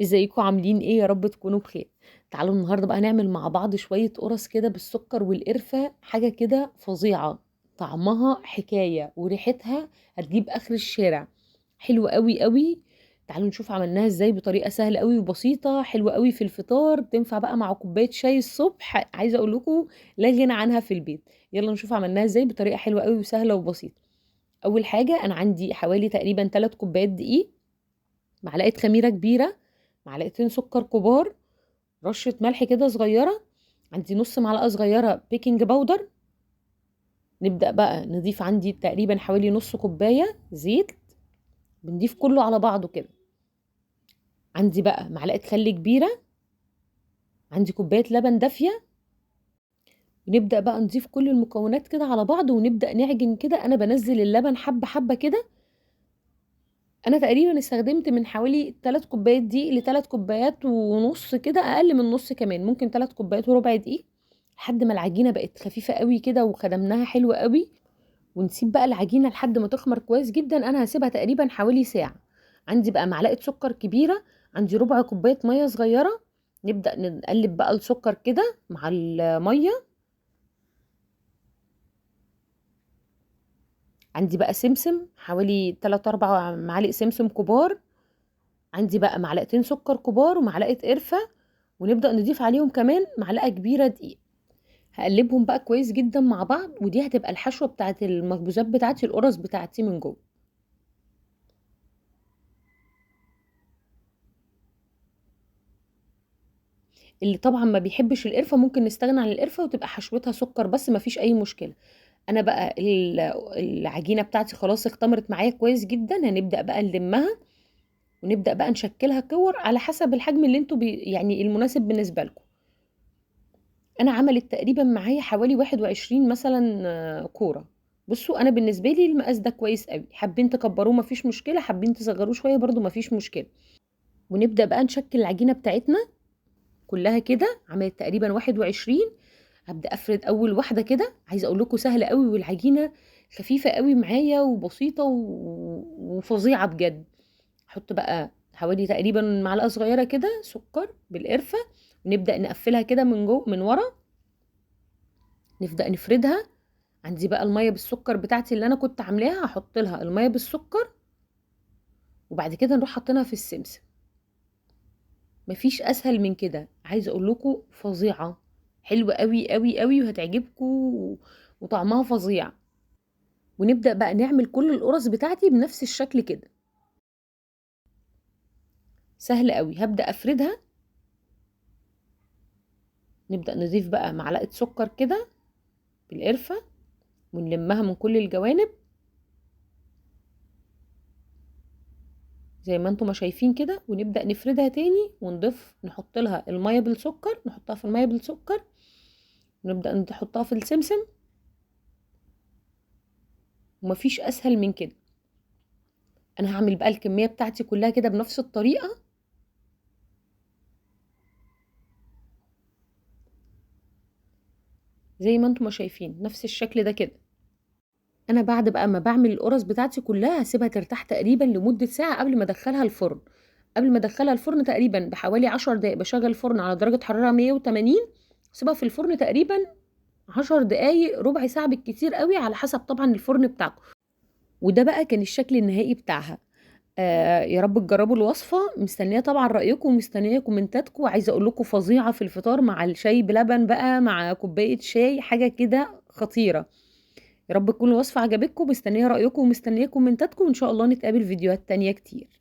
ازيكم عاملين ايه؟ يا رب تكونوا بخير. تعالوا النهارده بقى نعمل مع بعض شوية قرص كده بالسكر والقرفه، حاجة كده فظيعة، طعمها حكاية وريحتها هتجيب اخر الشارع، حلوة قوي قوي. تعالوا نشوف عملناها ازاي بطريقة سهلة قوي وبسيطة، حلوة قوي في الفطار، بتنفع بقى مع كوباية شاي الصبح، عايزه اقول لكم لا غنى عنها في البيت. يلا نشوف عملناها ازاي بطريقة حلوة قوي وسهلة وبسيطة. اول حاجة انا عندي حوالي تقريبا 3 كوبايات دقيق، معلقه خميره كبيرة، معلقتين سكر كبار، رشه ملح كده صغيرة، عندي نص معلقه صغيرة baking powder. نبدا بقى نضيف عندي تقريبا حوالي نص كوباية زيت، بنضيف كله على بعضه كده. عندي بقى معلقه خل كبيرة، عندي كوباية لبن دافيه. ونبدا بقى نضيف كل المكونات كده على بعض ونبدا نعجن كده. انا بنزل اللبن حبه حبه كده. انا تقريبا استخدمت من حوالي 3 كوبايات دقيق ل3 كوبايات ونص كده، اقل من نص كمان، ممكن 3 كوبايات وربع دقيق، لحد ما العجينة بقت خفيفة قوي كده وخدمناها حلو قوي. ونسيب بقى العجينة لحد ما تخمر كويس جدا. انا هسيبها تقريبا حوالي ساعة. عندي بقى معلقه سكر كبيرة، عندي ربع كوباية مية صغيرة. نبدا نقلب بقى السكر كده مع المية. عندي بقى سمسم حوالي 3-4 معالق سمسم كبار، عندي بقى معلقتين سكر كبار ومعلقة قرفه، ونبدا نضيف عليهم كمان معلقه كبيرة دقيق. هقلبهم بقى كويس جدا مع بعض، ودي هتبقى الحشوه بتاعه المخبوزات بتاعتي، القرص بتاعتي من جوه. اللي طبعا ما بيحبش القرفه ممكن نستغنى عن القرفه وتبقى حشوتها سكر بس، ما فيش اي مشكلة. انا بقى العجينة بتاعتي خلاص اختمرت معايا كويس جدا. هنبدا بقى نلمها ونبدا بقى نشكلها كور على حسب الحجم اللي انتوا يعني المناسب بالنسبة لكم. انا عملت تقريبا معايا حوالي 21 مثلا كورة. بصوا انا بالنسبة لي المقاس ده كويس قوي، حابين تكبروه مفيش مشكلة، حابين تصغروه شوية برده مفيش مشكلة. ونبدا بقى نشكل العجينة بتاعتنا كلها كده. عملت تقريبا 21. هبدا افرد اول واحدة كده. عايزه اقول لكم سهلة قوي والعجينه خفيفة قوي معايا وبسيطة وفظيعه بجد. احط بقى حوالي تقريبا معلقه صغيرة كده سكر بالقرفه، ونبدا نقفلها كده من جوه من ورا، نبدا نفردها. عندي بقى المية بالسكر بتاعتي اللي انا كنت عاملاها، هحط لها المية بالسكر وبعد كده نروح حاطينها في السمسم. مفيش اسهل من كده، عايزه اقول لكم فظيعة، حلوة قوي قوي قوي وهتعجبكم وطعمها فظيع. ونبدا بقى نعمل كل القرص بتاعتي بنفس الشكل كده، سهل قوي. هبدا افردها، نبدا نضيف بقى معلقه سكر كده بالقرفه ونلمها من كل الجوانب زي ما انتم ما شايفين كده. ونبدا نفردها تاني ونضيف، نحط لها المية بالسكر، نحطها في المية بالسكر، ونبدا نحطها في السمسم. ومفيش اسهل من كده. انا هعمل بقى الكمية بتاعتي كلها كده بنفس الطريقة. زي ما انتم ما شايفين نفس الشكل ده كده. انا بعد بقى ما بعمل القرص بتاعتي كلها هسيبها ترتاح تقريبا لمدة ساعة قبل ما ادخلها الفرن. قبل ما ادخلها الفرن تقريبا بحوالي 10 دقايق. بشغل الفرن على درجه حرارة 180، سيبها في الفرن تقريبا 10 دقايق، ربع ساعة بالكتير قوي على حسب طبعا الفرن بتاعكم. وده بقى كان الشكل النهائي بتاعها. يا رب تجربوا الوصفة، مستنيه طبعا رايكم ومستنيه كومنتاتكم. عايزه اقول لكم فظيعة في الفطار مع الشاي بلبن بقى، مع كوباية شاي، حاجة كده خطيرة. يا رب تكون الوصفة عجبتكم، مستنيه رايكم ومستنيه كومنتاتكم، وان شاء الله نتقابل فيديوهات تانية كتير.